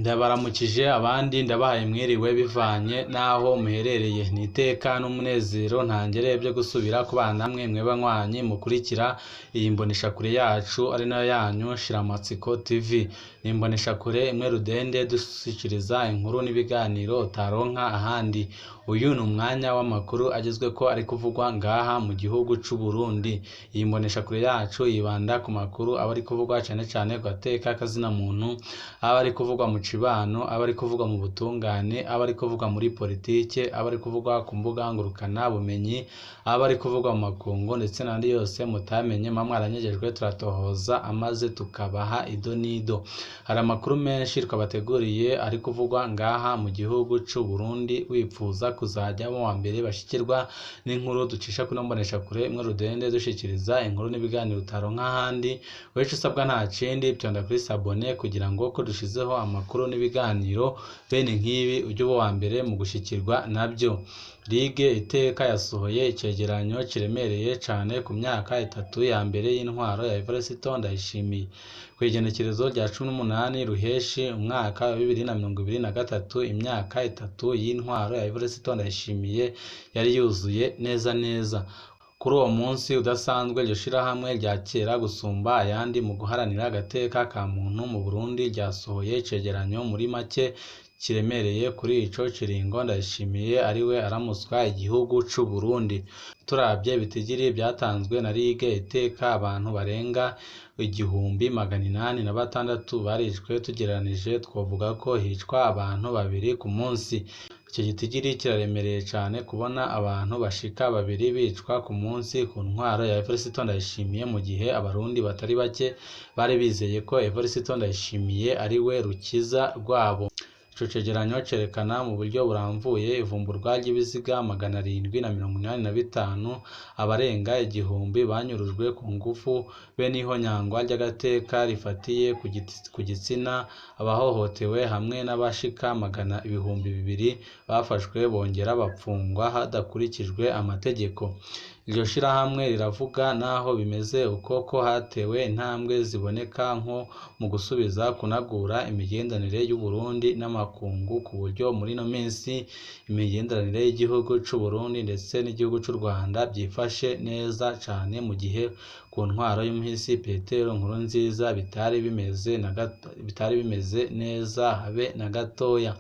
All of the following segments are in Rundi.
Ndabaramukije abandi ndabahaye mwiriwe bivanye n'aho muherereye. Ni iteka n'umunezero ntangere byo gusubira kubana namwe mwe banywanyi mukurikira iyi mboneshakure yacu ari nayo yanyu Shiramatsiko TV. Ni imboneshakure imwe rudende dushikiriza inkuru n'ibiganiro utaronka ahandi. Uyu ni umwanya w'amakuru agezweko ari kuvugwa ngaha mu gihugu c'u Burundi. Iyi mboneshakure yacu yibanda ku makuru aba ari kuvugwa cane cane ku gateka kazina muntu, aba ari kuvugwa mu cibano, aba ari kuvugwa mu butungane, aba ari kuvugwa muri politike, aba ari kuvugwa ku mbuga ngurukana bumenyi, aba ari kuvugwa mu makungu ndetse n'andi yose mutamenye muba mwaranyegejwe turatohoza amaze tukabaha ido n'ido. Hari amakuru menshi twabateguriye ari kuvugwa ngaha mu gihugu c'u Burundi, wipfuza kuzajya mu wa mbere bashikirwa n'inkuru ducisha kuri mboneshakure imwe rudende dushikiriza inkuru n'ibiganiro utaronka ahandi. Wewe ico usabwa nta kindi, vyonda kuri sabone kugira ngo ko dushizeho amakuru n'ibiganiro bene nk'ibi ujye uba uwa mbere mu gushikirwa nabyo. Ligue Iteka yasohoye icegeranyo kiremereye cane ku myaka itatu ya mbere y'intwaro ya Evariste Ndayishimiye. Kw'igenekerezo rya 18 Ruheshi umwaka wa 2023, imyaka itatu y'intwaro ya Evariste Ndayishimiye yari yuzuye neza neza. Kuri uwo munsi udasanzwe, iryo shirahamwe rya kera gusumba ayandi mu guharanira agateka ka muntu mu Burundi ryasohoye icegeranyo muri make kiremereye kuri ico kiringo Ndayishimiye ariwe aramutswa igihugu c'u Burundi. Turavye ibitigiri vyatanzwe na Ligue Iteka, abantu barenga 1806 barishwe, tugereranije twovuga ko hicwa abantu babiri ku munsi. Ico gitigiri kiraremereye cane kubona abantu bashika babiri bicwa ku munsi ku ntwaro ya Evariste Ndayishimiye, mu gihe abarundi batari bake bari bizeye ko Evariste Ndayishimiye ariwe rukiza rwabo. Ico cegeranyo cerekana mu buryo buramvuye ivumburwa ry'ibiziga 785, abarenga 1000 banyurujwe ku ngufu, be n'ihonyangwa ry'agateka rifatiye ku gitsina, abahohotewe hamwe n'abashika 2000 bafashwe bongera bapfungwa hadakurikijwe amategeko. Iryo shirahamwe riravuga naho bimeze uko ko hatewe intambwe ziboneka nko mu gusubiza kunagura imigenderanire y'Uburundi n'amakungu, ku buryo muri ino minsi imigenderanire y'igihugu c'u Burundi ndetse n'igihugu c'u Rwanda vyifashe neza cane, mu gihe ku ntwaro y'umuhisi Petero Nkurunziza bitari bimeze neza habe na gatoya.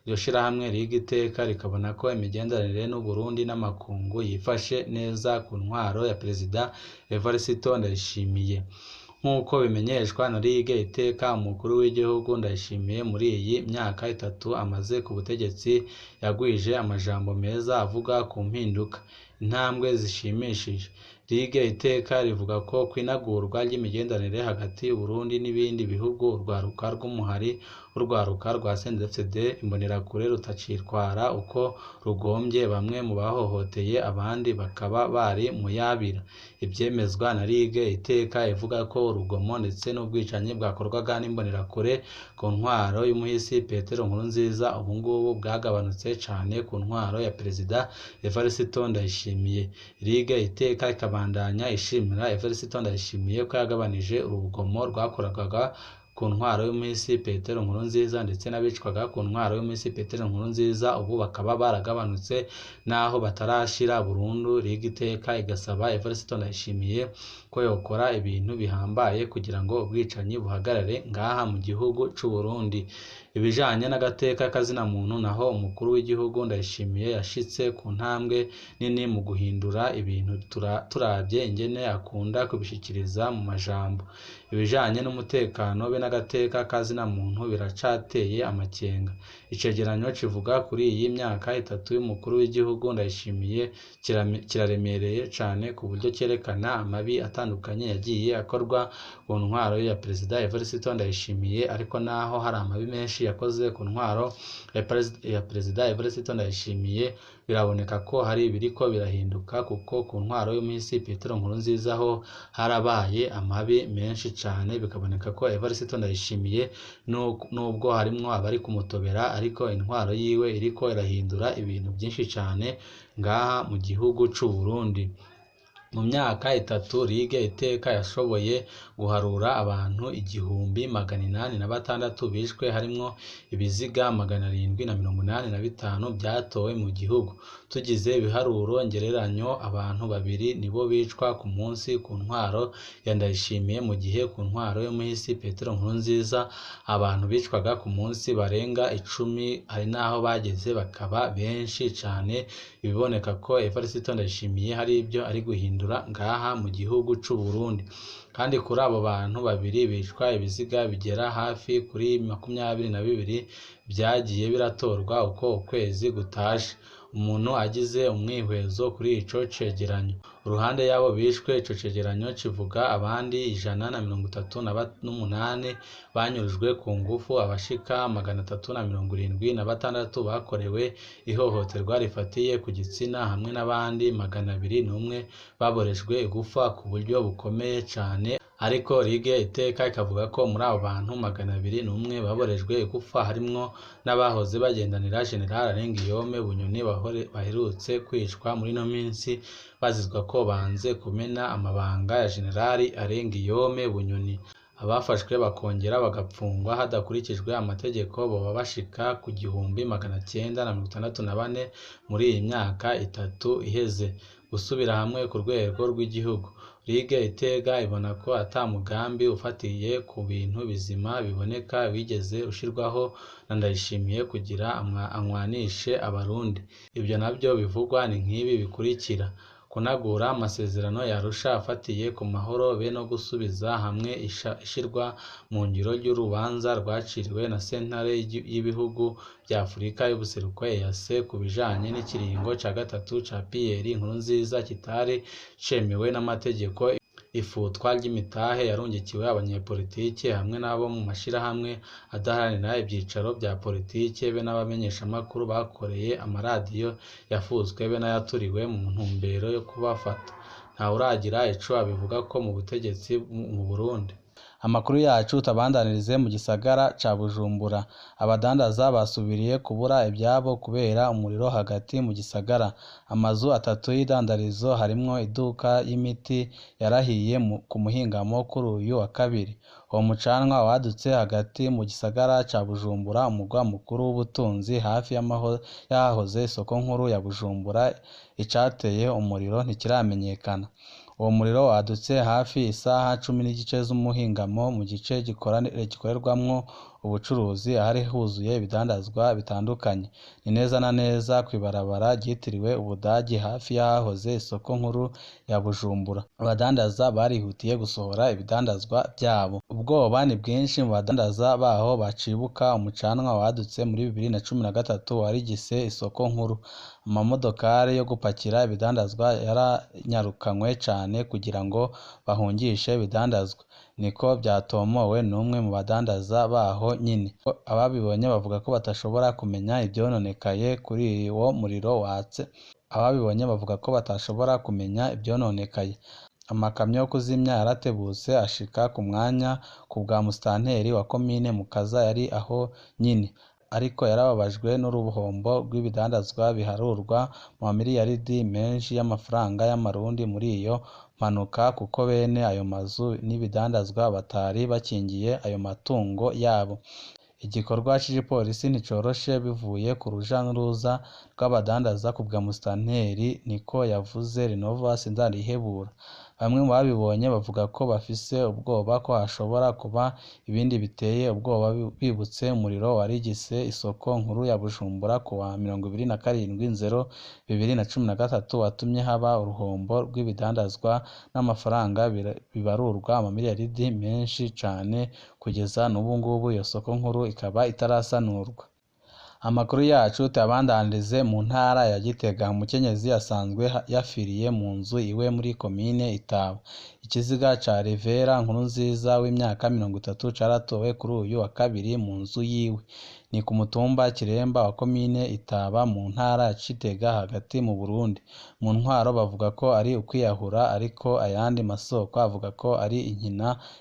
Iryo shirahamwe Ligue Iteka rikabona ko imigenderanire n'Uburundi n'amakungu yifashe neza ku ntwaro ya Perezida Evariste Ndayishimiye. Nk'uko bimenyeshwa na Ligue Iteka, umukuru w'igihugu Ndayishimiye muri iyi myaka itatu amaze ku butegetsi yagwije amajambo meza avuga ku mpinduka, intambwe zishimishije. Ligue Iteka rivuga ko kwinagurwa ry'imigenderanire hagati y'Uburundi n'ibindi bihugu, urwaruka rw'umuhari w'urwaruka rwa CNDD-FDD Imbonerakure rutacitwara uko rugombye, bamwe mu bahohoteye abandi bakaba bari mu yabira. Ivyemezwa na Ligue Iteka ivuga ko urugomo ndetse n'ubwicanyi bwakorwaga n'Imbonerakure ku ntwaro y'umuhisi Petero Nkurunziza ubungubu bwagabanutse cane ku ntwaro ya Perezida Evariste Ndayishimiye. Ligue Iteka ikabandanya ishimira Evariste Ndayishimiye ko yagabanije urugomo rwakorwaga ku ntwaro y'umuhisi Petero Nkurunziza ndetse n'abicwaga ku ntwaro y'umuhisi Petero Nkurunziza ubu bakaba baragabanutse naho batarashira burundu. Ligue Iteka igasaba Evariste Ndayishimiye ko yokora ibintu bihambaye kugira ngo ubwicanyi buhagarare ngaha mu gihugu c'u Burundi. Ibijanye n'agateka kazina muntu naho, umukuru w'igihugu Ndayishimiye yashitse ku ntambwe nini mu guhindura ibintu turavye ingene akunda kubishikiriza mu majambo. Ibijanye n'umutekano be n'agateka kazina muntu biracateye amakenga. Icegeranyo kivuga kuri iyi myaka itatu y'umukuru w'igihugu Ndayishimiye kiraremereye cane ku buryo cerekana amabi atandukanye yagiye akorwa ku ntwaro ya Perezida Evariste Ndayishimiye, ariko naho hari amabi menshi yakoze ku ntwaro ya Perezida Evariste Ndayishimiye, biraboneka ko hari ibiriko birahinduka, kuko ku ntwaro y'umuhisi Petero Nkurunziza ho harabaye amabi menshi cane, bikaboneka ko Evariste Ndayishimiye nubwo harimwo abari kumutobera, ariko intwaro yiwe iriko irahindura ibintu vyinshi cane ngaha mu gihugu c'u Burundi. Mu myaka 3 Ligue Iteka yashoboye guharura abantu 1806 bishwe, harimwo ibiziga 785 vyatowe mu gihugu. Tugize ibiharuro ngereranyo, abantu babiri nibo bicwa ku munsi ku ntwaro ya Ndayishimiye, mu gihe ku ntwaro y'umuhisi Petero Nkurunziza abantu bicwaga ku munsi barenga 10, hari n'aho bageze bakaba benshi cane. Ibiboneka ko Evariste Ndayishimiye hari ibyo ari guhindura ngaha mu gihugu c'u Burundi. Kandi kuri abo bantu babiri bicwa, ibiziga bigera hafi kuri 22 vyagiye biratorwa uko ukwezi gutashe. Umuntu agize umwihwezo kuri ico cegeranyo, uruhande y'abo bishwe, ico cegeranyo kivuga abandi 138 banyurujwe ku ngufu, abashika 376 bakorewe ihohoterwa rifatiye ku gitsina, hamwe n'abandi 201 baborejwe igufa ku buryo bukomeye cane. Ariko Ligue Iteka ikavuga ko muri abo bantu 201 baborejwe igufa harimwo n'abahoze bagendanira General Alain-Guillaume Bunyoni baherutse kwicwa muri ino minsi bazizwa ko banze kumena amabanga ya General Alain-Guillaume Bunyoni. Abafashwe bakongera bagapfungwa hadakurikijwe amategeko boba bashika ku 1964 muri iyi myaka 3 iheze. Gusubira hamwe ku rwego rw'igihugu, Ligue Iteka ibona ko ata mugambi ufatiye ku bintu bizima biboneka wigeze ushirwaho na Ndayishimiye kugira anywanishe Abarundi. Ibyo navyo bivugwa ni nk'ibi bikurikira: kunagura amasezerano ya Arusha afatiye ku mahoro be no gusubiza hamwe ishirwa mu ngiro ry'urubanza rwaciriwe na sentare y'ibihugu vya Afurika y'ubuseruko EAC ku bijanye n'ikiringo ca gatatu ca Pierre Nkurunziza kitari cemewe n'amategeko, ifutwa ry'imitahe yarungikiwe abanyepolitike hamwe n'abo mu mashirahamwe adaharanira ivyicaro vya politike be n'abamenyeshamakuru bakoreye amaradiyo yafutswe be n'ayaturiwe mu ntumbero yo kubafata. Ntawuragira ico abivugako mu butegetsi mu Burundi. Amakuru yacu tabandanirize mu gisagara ca Bujumbura. Abadandaza basubiriye kubura ivyabo kubera umuriro hagati mu gisagara. Amazu 3 y'idandarizo harimwo iduka y'imiti yarahiye ku muhingamo kuri uyu wa kabiri. Uwo mucanwa wadutse hagati mu gisagara ca Bujumbura, umugwa mukuru w'ubutunzi, hafi y'ahahoze isoko nkuru ya Bujumbura. Icateye umuriro ntikiramenyekana. Uwo muriro wadutse hafi isaha 10:15 z'umuhingamo mu gice gikorerwamwo ubucuruzi ahari huzuye ibidandazwa bitandukanye. Ni neza na neza kw'ibarabara ryitiriwe Ubudagi, hafi y'ahahoze isoko nkuru ya Bujumbura. Abadandaza barihutiye gusohora ibidandazwa vyabo. Ubwoba ni bwinshi mu badandaza baho bacibuka umucanwa wadutse muri 2013 warigise isoko nkuru. Amamodokari yo gupakira ibidandazwa yaranyarukanywe cane kugira ngo bahungishe ibidandazwa, niko vyatomowe n'umwe mu badandaza baho nyene. Ababibonye bavuga ko batashobora kumenya ivyononekaye kuri uwo muriro watse. Ababibonye bavuga ko batashobora kumenya ivyononekaye. Amakamyo yo kuzimya yaratebutse ashika ku mwanya ku bwa musitanteri wa komine Mukaza yari aho nyene, ariko yarababajwe n'uruhombo rw'ibidandazwa biharurwa mu mamiliyaridi menshi y'amafaranga y'amarundi muri iyo mpanuka, kuko bene ayo mazu n'ibidandazwa batari bakingiye ayo matungo yabo. Igikorwa c'igipolisi nticoroshe bivuye ku ruja n'uruza rw'abadandaza ku bwa musitanteri, niko yavuze Renova Sinzarihebura. Bamwe mu babibonye bavuga ko bafise ubwoba ko hashobora kuba ibindi biteye ubwoba bibutse umuriro warigise isoko nkuru ya Bujumbura kuwa 27/0/2013 watumye haba uruhombo rw'ibidandazwa n'amafaranga bibarurwa amamiliyaridi menshi cane. Kugeza n'ubu ngubu iyo soko nkuru ikaba itarasanurwa. Amakuru yacu tuyabandanirize mu ntara ya Gitega. Umukenyezi asanzwe yafiriye mu nzu iwe muri komine Itaba. Ikiziga ca Revera Nkurunziza w'imyaka 30 caratowe kuri uyu wa kabiri mu nzu yiwe. Ni ku mutumba Kiremba wa komine Itaba mu ntara ya Gitega hagati mu Burundi. Mu ntwaro bavuga ko ari ukwiyahura, ariko ayandi masoko avuga ko ari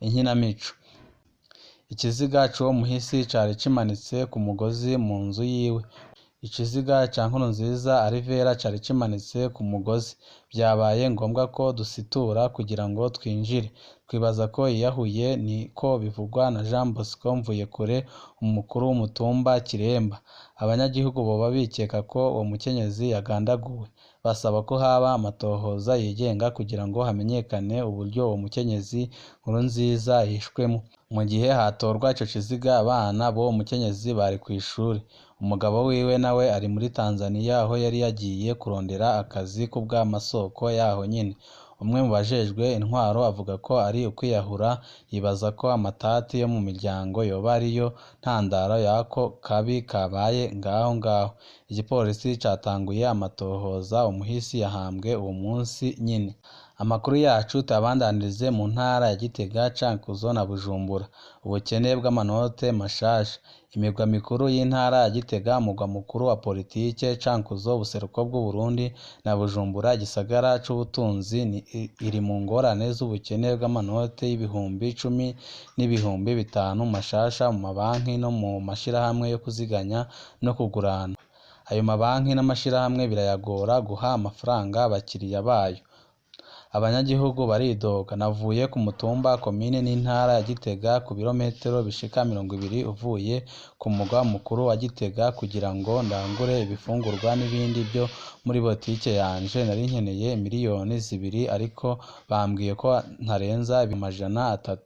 inkinamico. Ikiziga c'uwo muhisi cari kimanitse ku mugozi mu nzu yiwe. Ikiziga ca Nkurunziza Alvera cari kimanitse ku mugozi. Vyabaye ngombwa ko dusitura kugira ngo twinjire. Twibaza ko yiyahuye, niko bivugwa na Jean Bosco Mvuyekure, umukuru w'umutumba Kiremba. Abanyagihugu boba bikeka ko uwo mukenyezi yagandaguwe. Basaba ko haba amatohoza yigenga kugira ngo hamenyekane uburyo uwo mukenyezi Nkurunziza yishwemwo. Mu gihe hatorwa ico kiziga, abana b'uwo mukenyezi bari kw'ishuri. Umugabo wiwe nawe ari muri Tanzania aho yari yagiye kurondera akazi kubw'amasoko yaho nyene. Umwe mu bajejwe intwaro avuga ko ari ukwiyahura, yibaza ko amatati yo mu miryango yoba ariyo ntandaro y'ako kabi kabaye ngaho ngaho. Igipolisi catanguye amatohoza, umuhisi yahambwe uwo munsi nyene. Amakuru yacu tuyabandanirize mu ntara ya Gitega, Cankuzo na Bujumbura. Ubukene bw'amanote mashasha. Imigwa mikuru y'intara ya Gitega, umugwa mukuru wa politike, Cankuzo, ubuseruko bw'Uburundi na Bujumbura, igisagara c'ubutunzi, iri mu ngorane z'ubukene bw'amanote y'ibihumbi 10 n'ibihumbi 5 mashasha mu mabanki no mu mashirahamwe yo kuziganya no kugurana. Ayo mabanki n'amashirahamwe birayagora guha amafaranga abakiriya bayo. Abanyagihugu baridoga. Navuye ku mutumba, komine n'intara ya Gitega, ku birometero bishika 20 uvuye ku mugwa mukuru wa Gitega, kugira ngo ndangure ibifungurwa n'ibindi vyo muri botike yanje. Nari nkeneye 2 miliyoni, ariko bambwiye ko ntarenza 300.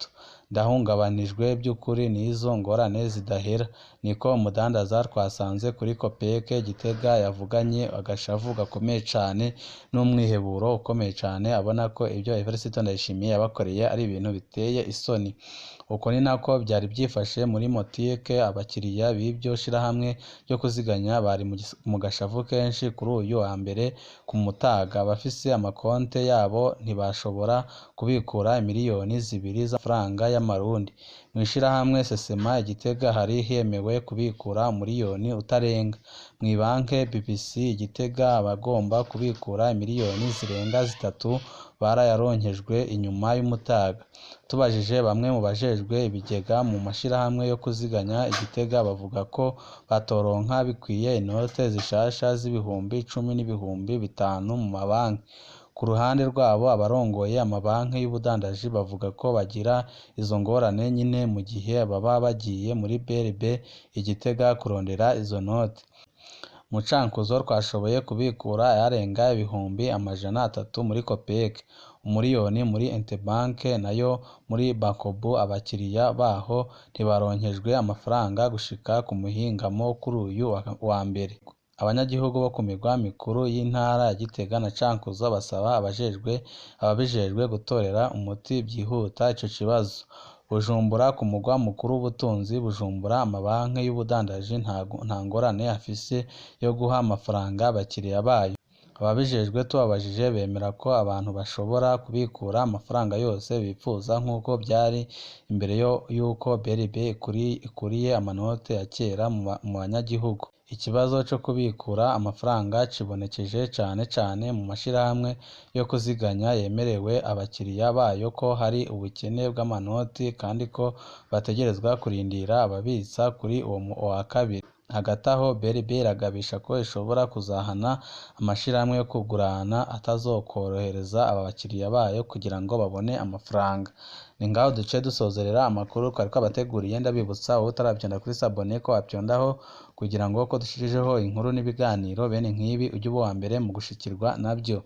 Ndahungabanijwe by'ukuri n'izo ngorane zidahera, niko umudandaza twasanze kuri Kopeke Gitega yavuganye agashavu gakomeye cane n'umwiheburo ukomeye cane, abona ko ivyo Evariste Ndayishimiye yabakoreye ari ibintu biteye isoni. Uko ni nako vyari vyifashe muri Motike. Abakiriya b'iryo shirahamwe ryo kuziganya bari mu gashavu kenshi kuri uyu wa mbere ku Mutaga. Abafise amakonte yabo ntibashobora kubikura 2 miliyoni z'amafaranga y'amarundi. Mw'ishirahamwe Sesema i Gitega hari hemewe kubikura 1 miliyoni utarenga. Mw'ibanke BBC i Gitega abagomba kubikura imiliyoni zirenga 3 barayaronkejwe inyuma y'umutaga. Tubajije bamwe mu bajejwe ibigega mu mashirahamwe yo kuziganya i Gitega, bavuga ko batoronka bikwiye inote zishasha z'ibihumbi 10 n'ibihumbi 5 mu mabanki. Ku ruhande rwabo, abarongoye amabanki y'ubudandaji bavuga ko bagira izo ngorane nyene mu gihe baba bagiye muri BRB i Gitega kurondera izo note. Mu Cankuzo twashoboye kubikura ayarenga 300,000 muri Kopeke, 1 miliyoni muri Interbank, nayo muri Bancobu abakiriya baho ntibaronkejwe amafaranga gushika ku muhingamo kuri uyu wa mbere. Abanyagihugu bo ku migwa mikuru y'intara ya Gitega na Cankuzo basaba ababijejwe gutorera umuti vyihuta ico kibazo. Bujumbura, ku mugwa mukuru w'ubutunzi Bujumbura, amabanki y'ubudandaji nta ngorane afise yo guha amafaranga abakiriya bayo. Ababijejwe tubabajije bemera ko abantu bashobora kubikura amafaranga yose bipfuza nk'uko vyari imbere y'uko BRB ikuriye amanote ya kera mu banyagihugu. Ikibazo co kubikura amafaranga cibonekeje cane cane mu mashirahamwe yo kuziganya yemerewe abakiriya bayo ko hari ubukene bw'amanoti kandi ko bategerezwa kurindira ababitsa kuri uwo wa kabiri. Hagati aho, BRB iragabisha ko ishobora kuzahana amashirahamwe yo kugurana atazokworohereza aba bakiriya bayo kugira ngo babone amafaranga. Ni ngaho duce dusozerera amakuru twari twabateguriye. Ndabibutsa, wowe utaravyonda kuri s'abonner, ko wavyondaho kugira ngo ko dushijeho inkuru n'ibiganiro bene nk'ibi ujye uba uwa mbere mu gushikirwa navyo.